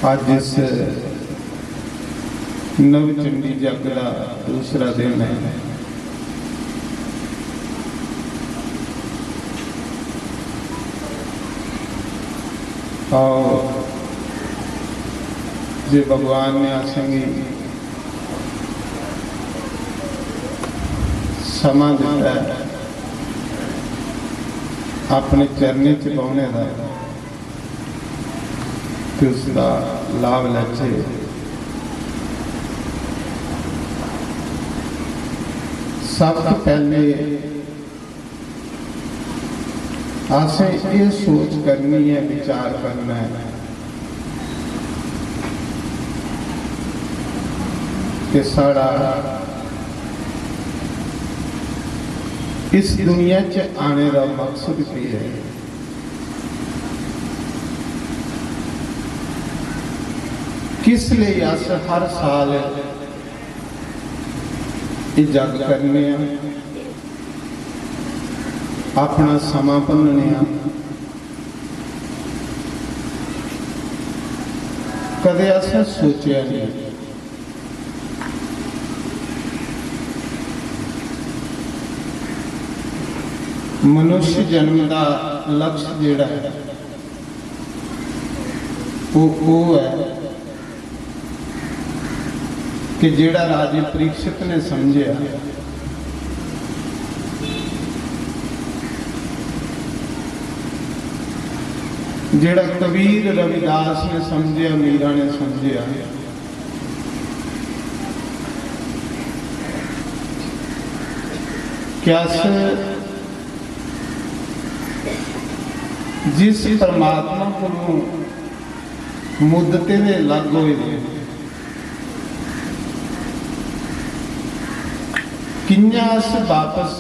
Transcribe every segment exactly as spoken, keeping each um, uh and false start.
अज्ज इस नवचंडी जग दा दूसरा दिन है। आओ, जे भगवान ने असेंगी समां दिता है अपने चरणें च बौहने दा, ते उसदा लाभ लैचे। सब तो पहले असें एह् सोच करनी है, विचार करना है कि साढ़ा इस दुनिया च आने दा मकसद केह् है। किस लेई अस हर साल एह् जग करने आं, अपना समां भन्नने आं। कदे असें सोचेआ नेईं। मनुष्य जन्म दा लक्ष्य जेह्ड़ा ऐ, ओह्, ओह् ऐ कि जेह्ड़ा राजे परीक्षित ने समझेआ, जेह्ड़ा कबीर रविदास ने समझेआ, मीरा ने समझेआ, कि अस जिस परमात्मा कोलों मुद्दतें दे अलग होए दे, कि'यां अस बापस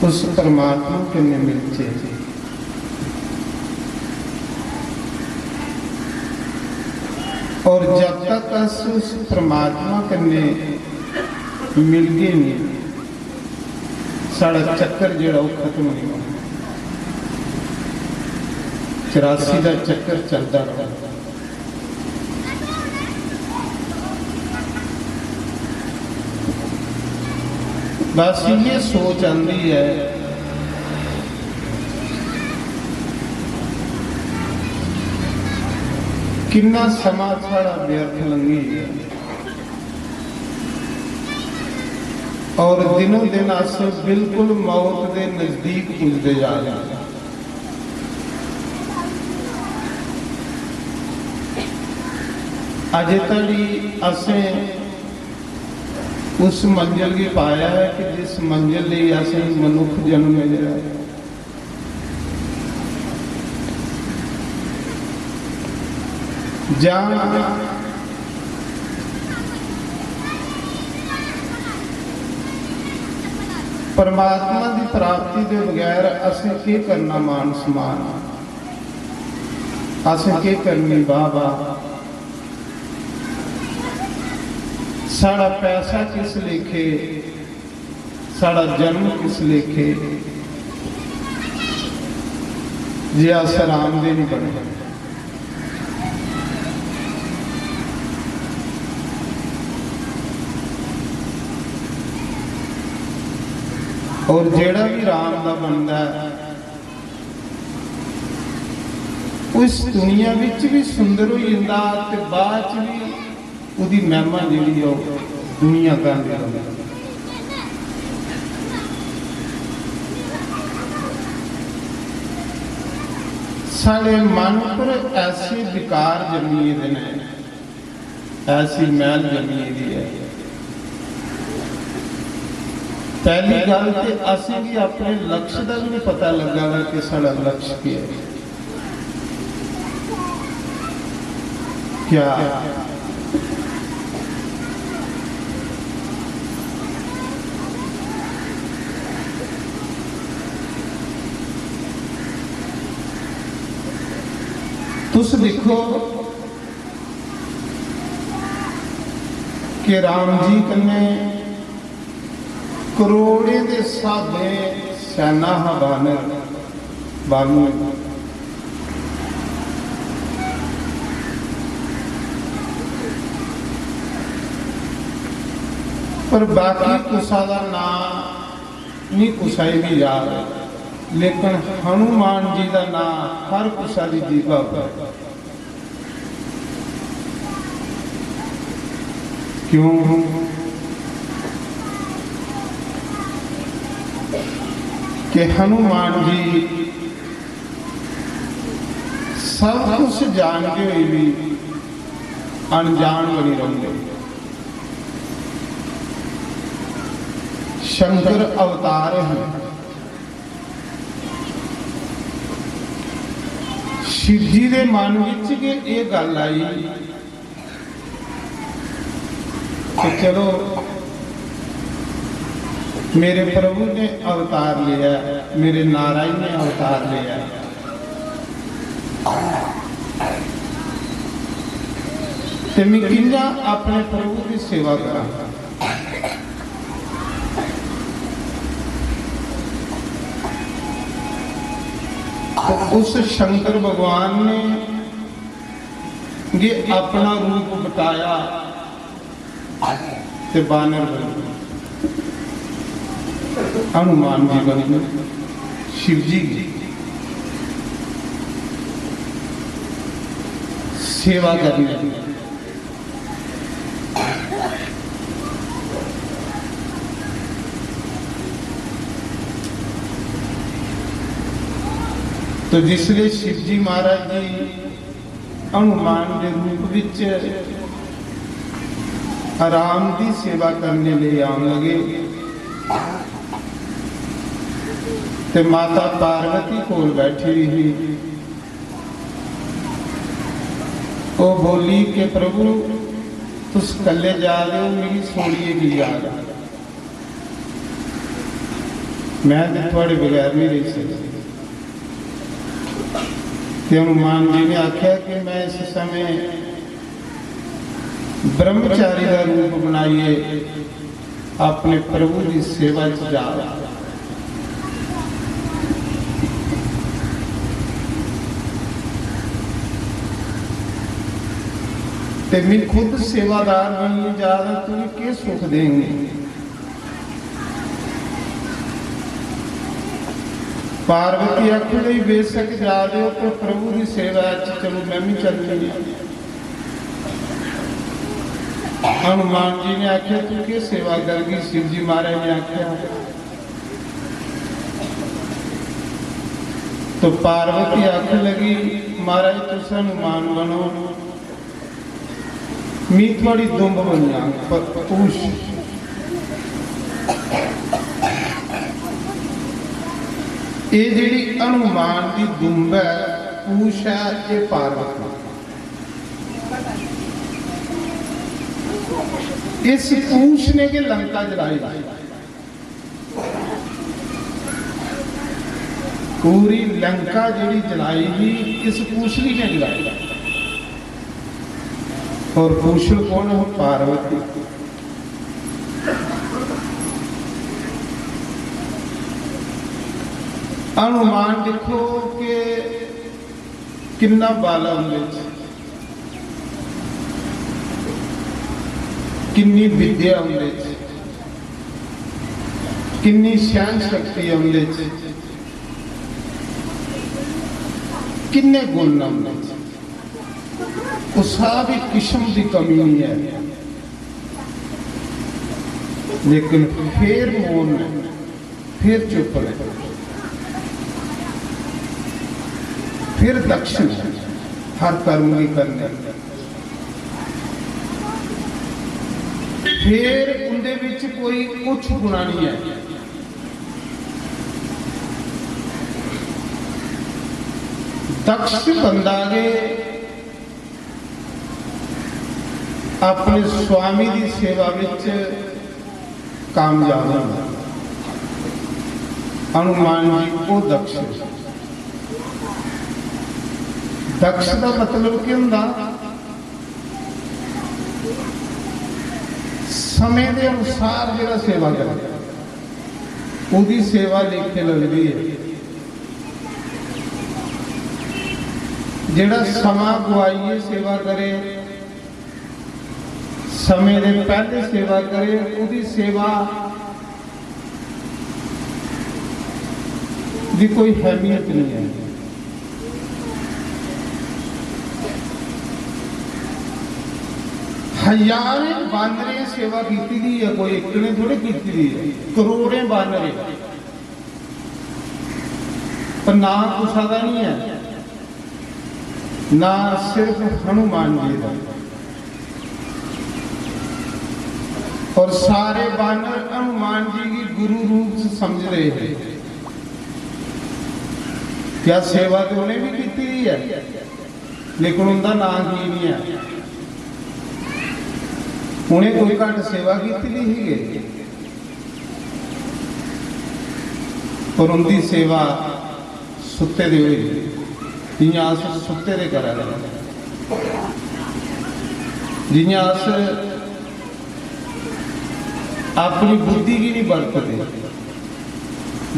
उस परमात्मा कन्नै मिलचे? और जब तक अस उस परमात्मा कन्नै मिलगे नहीं, साढ़ा चक्कर जेह्ड़ा ओह् खत्म नहीं होना। चरासी दा चक्कर चलदा रौह्ना। बस इ'यै सोच आंदी ऐ किन्ना समां साढ़ा व्यर्थ लंघी गेआ। और दिनों दिन अस बिल्कुल मौत दे नजदीक पुजदे जा रहे हैं। अजे तड़ी असें उस मंजिल गी पाया है कि जिस मंजिल लेई असें मनुख जन्म मिलेआ है। जां परमात्मा दी प्राप्ति दे बगैर असें केह् करना? मान सम्मान, असें केह् करनी? वाह वाह। साढ़ा पैसा किस लेखे, साढ़ा जन्म किस लेखे, जे अस राम दे नहीं बने। और जेड़ा भी राम दा बनदा है, उस दुनिया विच भी सुंदर होई जंदा ते बाद च भी ओह्दी महिमा जेह्ड़ी ऐ, ओह् दुनिया गांदी रौंह्दी। साढ़े मन पर ऐसे विकार जम्मी गेदे न, ऐसी मैल जम्मी गेदी ऐ। पैह्ली गल्ल ते असेंगी अपने लक्ष्य दा बी निं पता लग्गा दा कि साढ़ा लक्ष्य केह् ऐ। क्या तुस दिक्खो कि राम जी कन्नै करोड़ें दे स्हाबें सैना हा, बानर, बानू। पर बाकी कुसा दा नां नहीं कुसा गी भी याद, लेकिन हनुमान जी दा नां हर कुसा दी जीभा पर। क्यों कि हनुमान जी सब कुछ जानते हुए भी अनजान बनी रहिंदे। शंकर अवतार हैं। शिव जी दे मन विच गै एह गल्ल आई कि चलो, मेरे प्रभु ने अवतार लिया, मेरे नारायण ने अवतार लिया, ते मैं कि'यां अपने प्रभु की सेवा करां? तो उस शंकर भगवान ने ये अपना रूप बताया ते बानर बन गए, हनुमान जी बन गए, शिव जी की सेवा करने। तो जिसले शिव जी महाराज जी हनुमान के रूप विच राम की सेवा करने ले आन लगे, ते माता पार्वती कोल बैठी हुई ही। वो बोली कि प्रभु, तुस कल्ले जा रहे हो, मिगी सोड़िए की जा रहे हो? मैं ते थुआड़े बगैर नहीं रह सकती। ते हनुमान जी ने आख्या कि मैं इस समय ब्रह्मचारी का रूप बनाइए अपने प्रभु की सेवा च जा। ते मैं खुद सेवादार बनिए जा रहा, तुझे के सुख देंगे? पार्वती आखी लगी, बेशक जा रहे हो, पर प्रभु की सेवा च चलो, मैं भी चलनी है। हनुमान जी ने आख्या, तू के सेवा करगी? शिव जी महाराज ने आख्या। तो पार्वती आखन लगी, महाराज, तुस हनुमान बनो, मी थुआड़ी दुंब बन जांग, पर पूछ। एह जेहड़ी हनुमान दी दुंब ऐ, पूछ ऐ, एह पार्वती। इस पूछ ने गै लंका जलाई। पूरी लंका जेहड़ी जलाई ही, इस पूछली ने जलाई। और पूछल कौन हो? पार्वती। हनुमान देखो कि किन्ना बल उंदे च, किन्नी विद्या उंदे च, किन्नी सहन शक्ति उंदे च, किन्ने गुण न उंदे च। कुसा भी किस्म दी कमी नहीं है, लेकिन फिर मौन ने, फिर चुप ने, फिर दक्ष ने हर कर्म की करने। फिर उंदे विच कोई कुछ गुणा नहीं है। दक्ष बंदा गै अपने स्वामी दी सेवा विच कामयाब होंदा। हनुमान जी को दक्ष, दक्ष का मतलब की होंदा? समय के अनुसार जेड़ा सेवा करे, ओदी सेवा लेखे लगदी है। जेड़ा समा गवाइए सेवा करे, समय दे पैह्ले सेवा करे, ओह्दी सेवा दी कोई अहमियत नहीं है। हजारें बानरें सेवा कीती दी है, कोई इक ने थोड़े कीती दी है, करोड़ें बानरें। पर नां कुसा दा नहीं है, नां सिर्फ हनुमान जी दा। और सारे बानर हनुमान जी गी गुरु रूप च समझदे हे। क्या सेवा तो उ'नें भी कीती दी है, लेकिन उं'दा नां की नहीं है? उ'नें कोई घट्ट सेवा कीती दी ही? पर उं'दी सेवा सुत्ते दे होई, जि'यां अस सुत्ते दे करा दे आं। जि'यां अस अपनी बुद्धि गी नहीं बरतदे,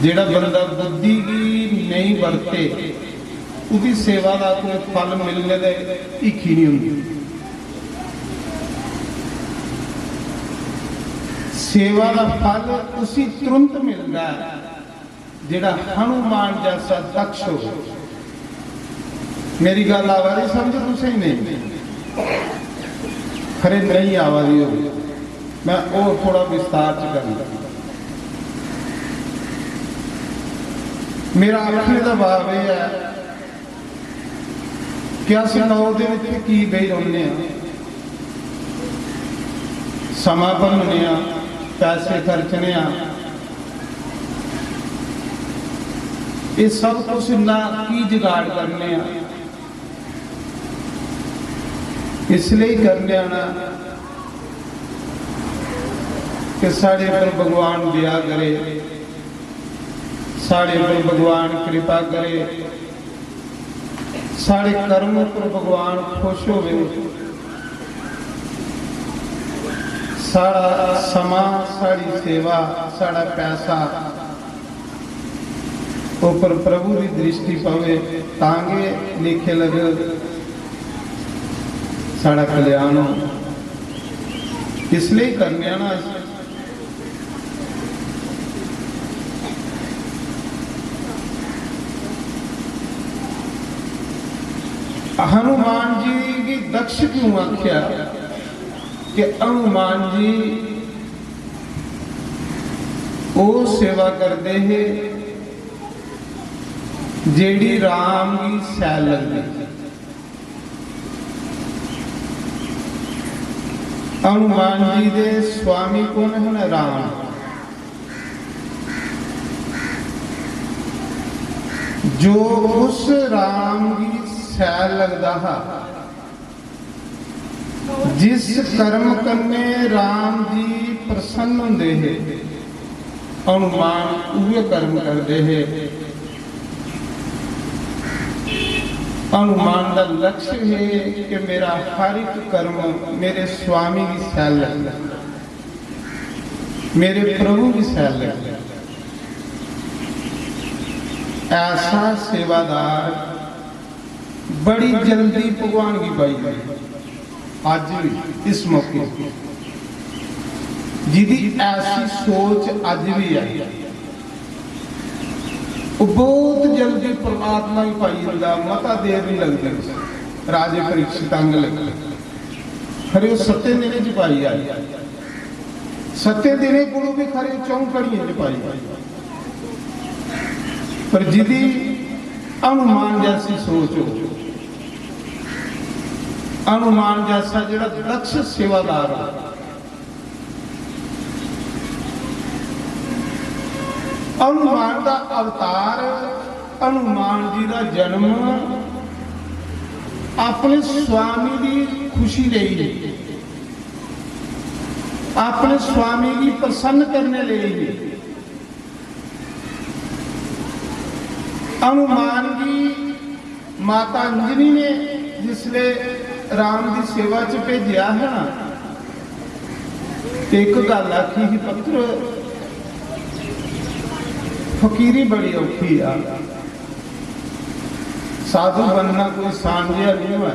जेह्ड़ा बंदा बुद्धि गी नेईं बरते, उसदी सेवा दा कोई फल मिलने दे हीखी नहीं होंदी। सेवा दा फल उसी तुरंत मिलदा है, जेह्ड़ा हनुमान जैसा दक्ष हो। मेरी गल्ल आवा दी समझ तुसें? नहीं, खरे नहीं आवा दी हो, मैं ओह् थोड़ा विस्तार च करना। मेरा आखने दा भाव एह् ऐ कि अस नौ दिन इत्थै की बेही रौह्ने आं, समां भन्नने आं, पैसे खर्चने आं, एह् सब कुछ इन्ना की जुगाड़ करने आं? इसलेई करने आं ना कि साढ़े पर भगवान दया करे, साढ़े पर भगवान कृपा करे, साढ़े कर्म पर भगवान खुश होवे, साढ़ा समां, साढ़ी सेवा, साढ़ा पैसा उप्पर प्रभु दी दृष्टि पवे, तां गै लेखे लग, साढ़ा कल्याण हो। इसलेई करने आं ना अस। हनुमान जी गी दक्ष क्यों आख्या? कि हनुमान जी ओह् सेवा करदे हे जेह्ड़ी राम गी सैल लगदी। हनुमान जी दे स्वामी कु'न हन? राम। जो उस राम गी सैल लगदा हा, जिस कर्म कन्नै राम जी प्रसन्न होंदे हे, हनुमान उ'ऐ कर्म करदे हे। हनुमान दा लक्ष्य हे कि मेरा हर इक कर्म मेरे स्वामी गी सैल लग्गे, मेरे प्रभु गी सैल लग्गे। ऐसा सेवादार बड़ी जल्दी भगवान गी पाई गए। अज्ज भी इस मौके जिदी ऐसी सोच अज्ज भी है, वो बहुत जल्दी परमात्मा ही पाई जंदा, मता देर नहीं लगदी। राजे परीक्षित अंग लगे, खरे वो सत्ते दिनें च पाई आई। सत्ते दिनें कोलों भी खरे चौं घड़ियें च पाई आई। पर जिदी हनुमान जैसी सोच हो, हनुमान जैसा जेड़ा दक्ष सेवादार हो, हनुमान दा अवतार, हनुमान जी दा जन्म अपने स्वामी दी खुशी लेई, अपने स्वामी गी प्रसन्न करने लेई। हनुमान गी माता अंजनी ने जिसले राम दी सेवा च भेजेआ हा ना, ते इक गल्ल आखी ही, "पुत्र, फकीरी बड़ी औखी आ, साधु बनना कोई आसान जेहा नहीं होआ।"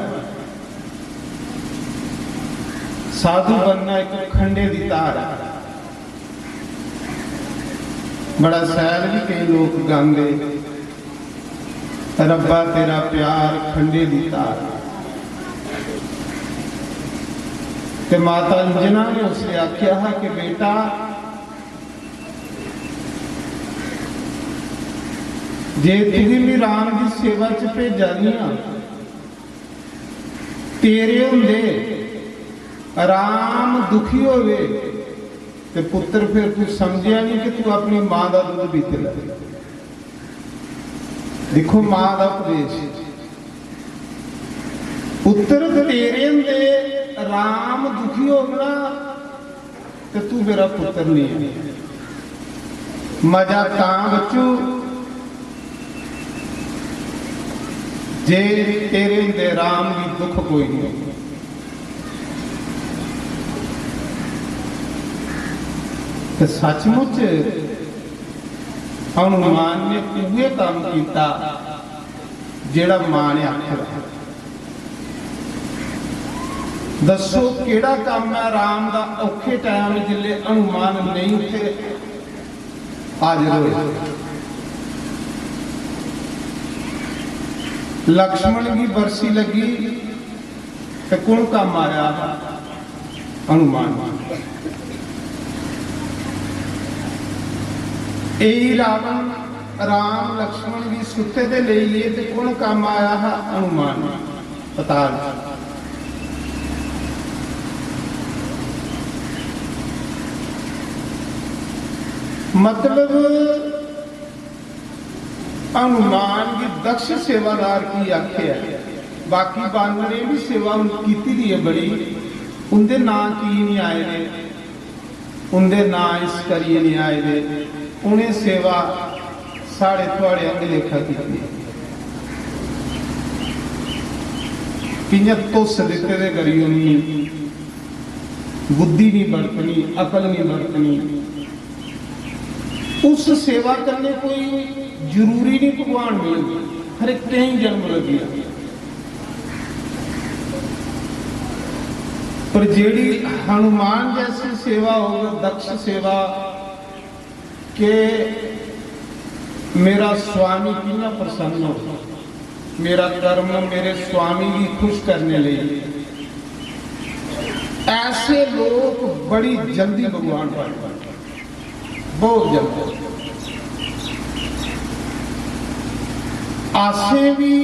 साधु बनना इक खंडे दी धार ऐ। बड़ा सैल बी केई लोक गांदे, "रब्बा तेरा प्यार खंडे दी धार।" ते माता अंजना ने उसले आख्या हा कि बेटा, जे तुगी मैं राम दी सेवा च भेजा दी आं, तेरे होंदे राम दुखी होवे ते पुत्र, फिर तू समझेआ नहीं कि तू अपनी मां दा दुद्ध पीते लै। दिक्खो मां दा उपदेश, पुत्र तेरे होंदे राम दुखी होवना ते तू मेरा पुत्र नहीं है। मजा तां बच्चू जे तेरे होंदे राम गी दुख कोई नहीं। ते सचमुच हनुमान ने उहे काम किया जेड़ा मां ने आखे दा। दस्सो केड़ा काम है राम दा औखे टाइम जिसले हनुमान नहीं उत्थे हाजिर होए। लक्ष्मण की बरसी लगी ते कौन काम आया? हनुमान। यही रावण राम लक्ष्मण की सुते दे ले लिए ते कौन काम आया हा? हनुमान। पताल। मतलब हनुमान गी दक्ष सेवादार की आखेआ ऐ। बाकी बानरें भी सेवा कीती दी है बड़ी, उंदे नां की नहीं आए दे? उंदे नां इस करियै नहीं आए दे, उ'नें सेवा साढ़े थुआड़े आंगे लेखा कीती। कि'यां तुस दित्ते दे करी ओड़नी, बुद्धि नहीं बरतनी, अकल नहीं बरतनी। उस सेवा करने कोई जरूरी नहीं भगवान मिले, हर एक कई जन्म लगी। पर जेड़ी हनुमान जैसी सेवा हो, दक्ष सेवा, के मेरा स्वामी कितना प्रसन्न हो, मेरा कर्म मेरे स्वामी की खुश करने लिए, ऐसे लोग बड़ी जल्दी भगवान पाते, बहुत जल्दी। आसे भी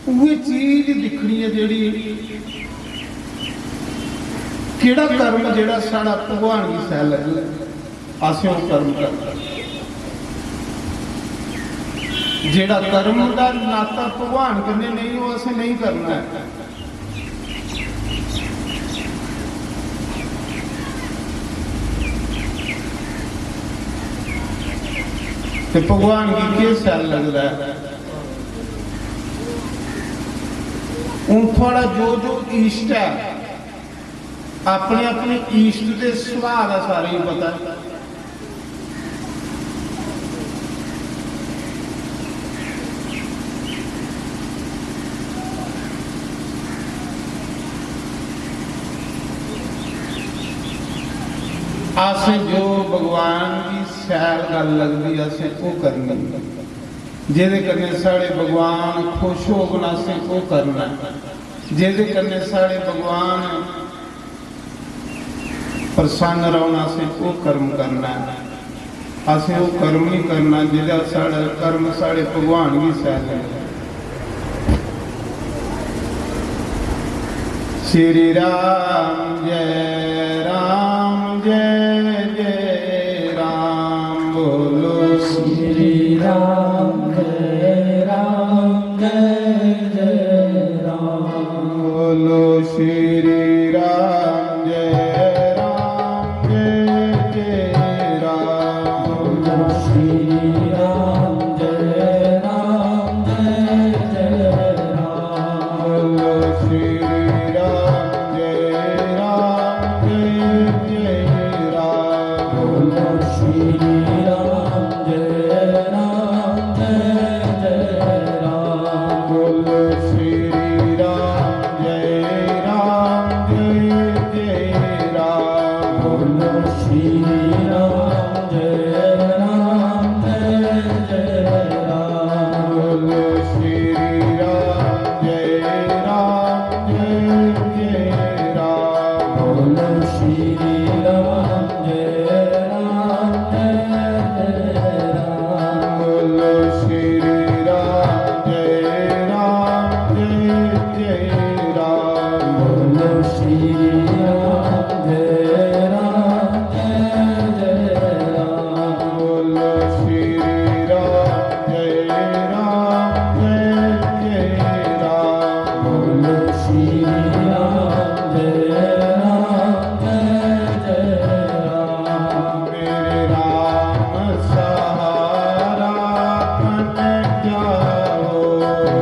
उहे चीज दिक्खनी ऐ जेह्ड़ी, केह्ड़ा कर्म जेह्ड़ा साढ़ा भगवान गी शैल लग्गग, असें ओह् कर्म करना। जेह्ड़ा कर्म दा नाता भगवान कन्नै नेईं, ओह् असें नेईं करना ऐ। ते भगवान गी केह् शैल लगदा ऐ? हून थुआढ़ा जो जो इष्ट ऐ, अपने अपने इष्ट दे सुभाऽ दा सारें गी पता ऐ। असें जो भगवान गी शैल गल्ल लगदी, असें ओह् करनी। जेह्दे कन्नै साढ़े भगवान खुश होङन, असें ओह् करना। जेह्दे कन्नै साढ़े भगवान प्रसन्न रौह्ना, असें ओह् कर्म करना। असें ओह् कर्म निं करना जेह्दा साढ़ा कर्म साढ़े भगवान गी शैल लगदा। श्री राम जय राम जय जय राम बोलो। श्री राम जय राम जय जय राम। बोलो श्री राम जय राम जय जय राम। बोलो श्री राम जय राम जय जय राम। बोलो श्री राम जय राम जय जय राम। श्री राम जय राम जय जय राम। बोलो श्री राम जय राम जय जय राम। बोलो श्री राम जय राम जय जय राम। बोलो श्री राम जय राम जय जय राम। मेरे राम सहारा बन जाओ।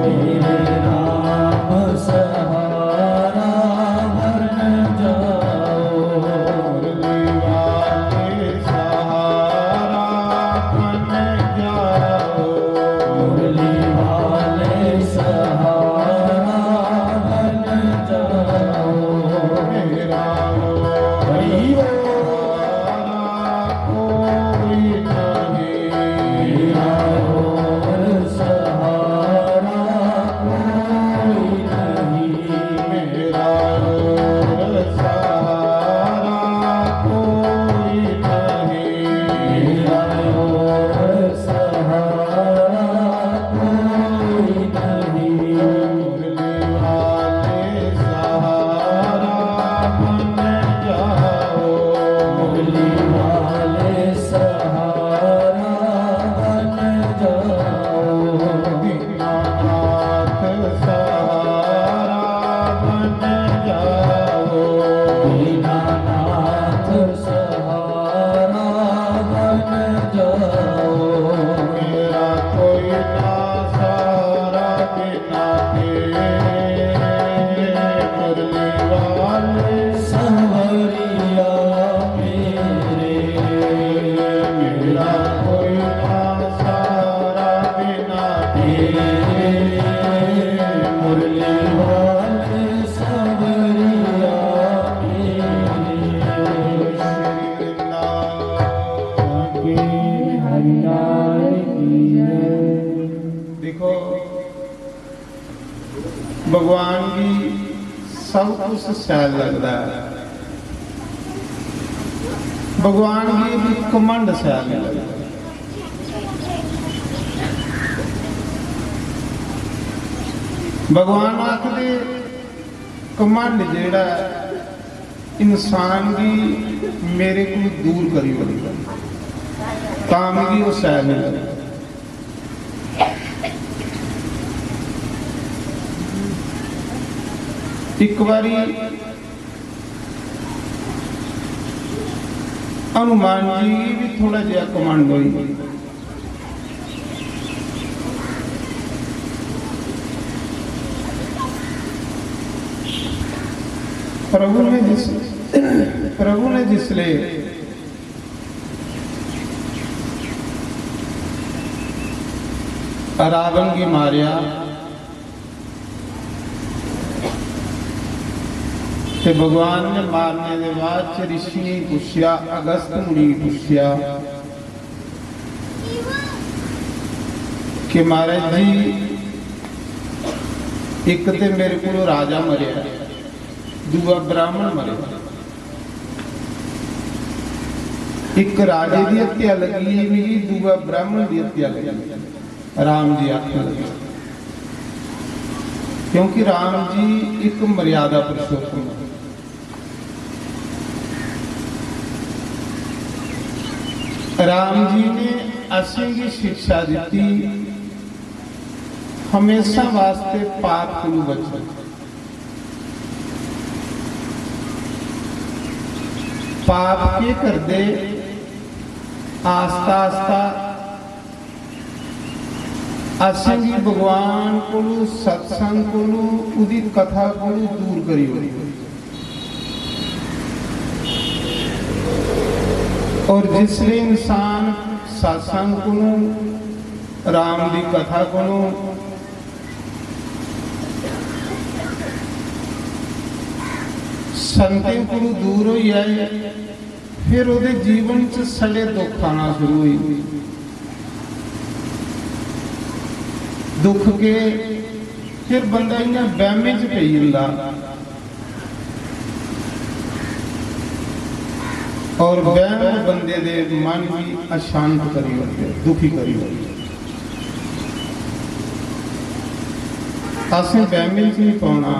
मेरे राम सहारा बन जाओ। मुरली वाले सहारा बन जाओ। मुरली वाले सहारा बन जाओ। मेरा हरि बोल। कोई नहीं। मेरा और सहारा कोई नहीं। मेरा और सहारा कोई नहीं। मेरा और सहारा कोई नहीं। मुरली वाले सहारा बन जाओ। मुरली वाले सहारा बन जाओ। दीनानाथ सहारा बन जाओ। दीनानाथ सहारा बन जाओ। मेरा कोई ना सहारा बिना तेरे। मुरली वाले सांवरिया मेरे। मेरा कोई ना सहारा बिना तेरे। मुरली वाले सांवरिया मेरे। श्री वृंदावन। बांके हरिलाल की जय। देखो, भगवान गी सब कुछ शैल लगदा ऐ, भगवान गी भी घमंड शैल नहीं लगदा। भगवान आखदे, घमंड जेह्ड़ा ऐ, इंसान गी मेरे कोला दूर करी ओड़दा, तां मिगी ओह् शैल नहीं लगदा। इक बारी हनुमान जी गी भी थोड़ा जेहा घमंड होई। प्रभु ने जिस, प्रभु ने जिसले रावण गी मारेआ, ते भगवान ने मारने दे बाद च ऋषियें गी पुच्छेआ, अगस्त मुनि गी पुच्छेआ कि महाराज जी, इक ते मेरे कोल राजा मरेआ, दूआ ब्राह्मण मरेआ। इक राजे दी हत्या लगी मिगी, दूआ ब्राह्मण दी हत्या लगी। राम जी आखन लगे, क्योंकि राम जी इक मर्यादा पुरुषोत्तम है। राम जी ने असेंगी शिक्षा दित्ती, हमेशा वास्ते पाप कोलू बचो। पाप केह् करदे? आस्ता आस्ता असेंगी भगवान कोलू, सत्संग कोलू, उदी कथा कोलू दूर करी ओड़दे। और जिसले इंसान सत्संग कोलू, राम दी कथा कोलू, संतें कोलू दूर होई जाए, फिर ओह्दे जीवन च सड़े दुख आना शुरू होई गे। दुख के, फिर बंदा इ'यां वैह्मे च पेई जंदा। और वैह्म बंदे दे मन गी अशांत करी ओड़दे, दुखी करी ओड़दे। असें वैह्‌मी च निं पौना।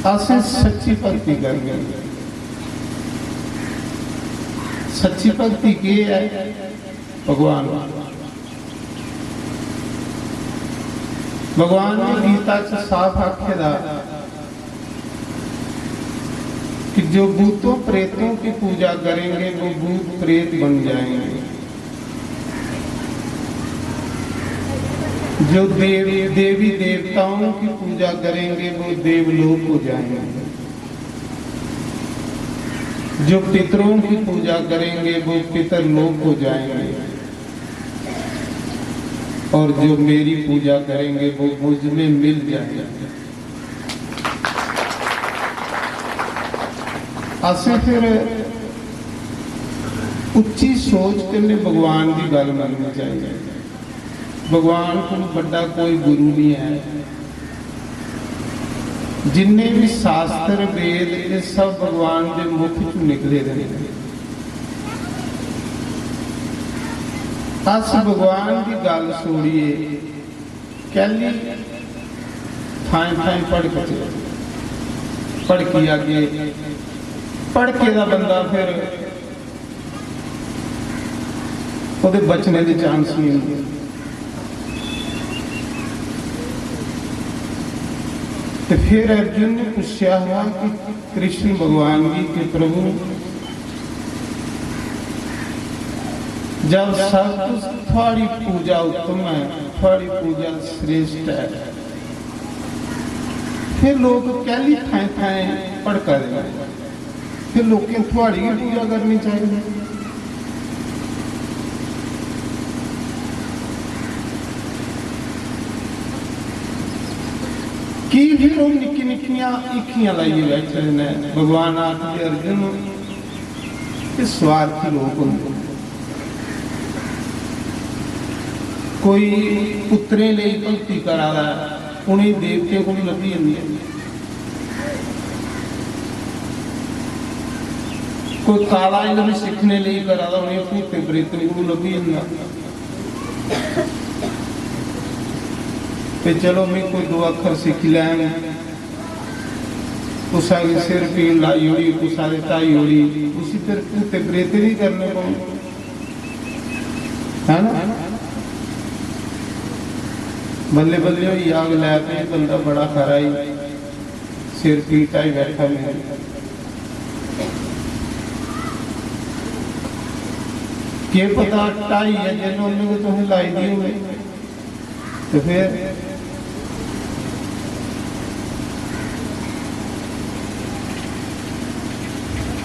असें सच्ची भक्ति करनी। सच्ची भक्ति केह् ऐ? भगवान। भगवान ने गीता च साफ आखे दा कि जो भूतों प्रेतों की पूजा करेंगे, वो भूत प्रेत बन जाएंगे। जो देव, देवी देवताओं की पूजा करेंगे, वो देवलोक हो जाएंगे। जो पितरों की पूजा करेंगे, वो पितरलोक हो जाएंगे। और जो मेरी पूजा करेंगे, वो मुझ में मिल जाएंगे। असें फिर उच्ची सोच कन्नै भगवान दी गल्ल मननी चाहिदी। भगवान कोला बड्डा कोई गुरु नहीं है। जिन्ने भी शास्त्र, वेद, ये सब भगवान दे मुख चों निकले दे ने। अस भगवान दी गल्ल छोड़िए कैली थाएं थाएं भड़कदे, भड़की जागे। भड़के दा बंदा फिर ओह्दे बचने दे चांस नहीं होंदे। ते फिर अर्जुन ने पुच्छेआ हा कि कृष्ण भगवान गी कि प्रभु, जब सब कुछ थुआड़ी पूजा उत्तम है, थुआड़ी पूजा श्रेष्ठ है, फिर लोक कैली थाएं थाएं भड़का दे न? फिर लोकें थुआड़ी गै पूजा करनी चाहिदी। की फिर ओह् निक्की निक्कियां हीखियां लाइयै बैठे दे न? भगवान आखदे, अर्जुन, एह् स्वार्थी लोक होंदे। कोई पुत्तरें लेई भक्ति करा दा ऐ, उ'नेंगी देवतें कोल लब्भी जंदी ऐ। कोई काला इलम सिक्खने लेई करा दा, उ'नेंगी भूतें प्रेतें कोल लब्भी जंदा। ते चलो, मी कोई दो अक्खर सिक्खी लैन, कुसै गी सिर पीड़ लाई ओड़ी, कुसै दी ढाई ओड़ी, उसी फिर भूते प्रेते बी करने पौन, है ना? बल्ले बल्ले होई जाग, लै पे बंदा बड़ा खरा ही, सिर पीड़ ढाई बैठा मेरे। केह् पता ढाई ऐ, जिन्न उन्ने को तुसें लाई दी होवे। ते फिर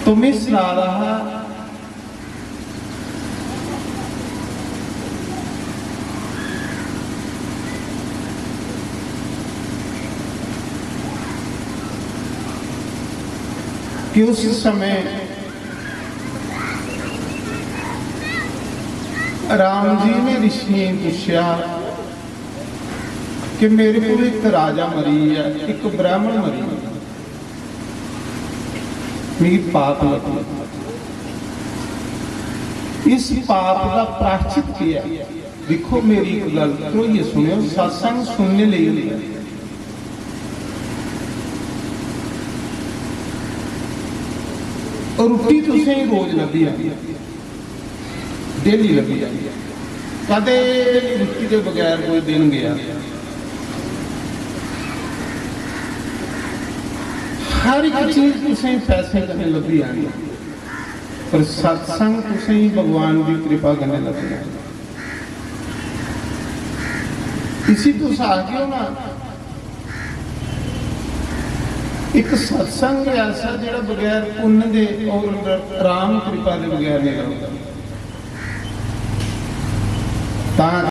तो में सना दा हा कि उस समय राम जी ने ऋषियें गी पुच्छेआ कि मेरे कोल इक राजा मरी गेआ, इक ब्राह्मण मरी गेआ, मिगी पाप लग्गेआ। इस पाप दा प्रायश्चित केह् ऐ? दिक्खो, मेरी इक गल्ल ध्रोइयै सुनेओ, सत्संग सुनने लेई होंदा ऐ। रुट्टी तुसेंगी रोज लब्भी जानी, डेली लब्भी जानी, कदें रुट्टी दे बगैर कोई दिन गेआ। हर इक चीज तुसेंगी पैसे कन्नै लब्भी जानी, पर सत्संग तुसेंगी भगवान दी कृपा कन्नै लब्भी जानी। इसी तुस आखदे हो ना, इक सत्संग ऐसा जेह्ड़ा बगैर पुन्न दे और राम कृपा दे बगैर नहीं रौंह्दा। तां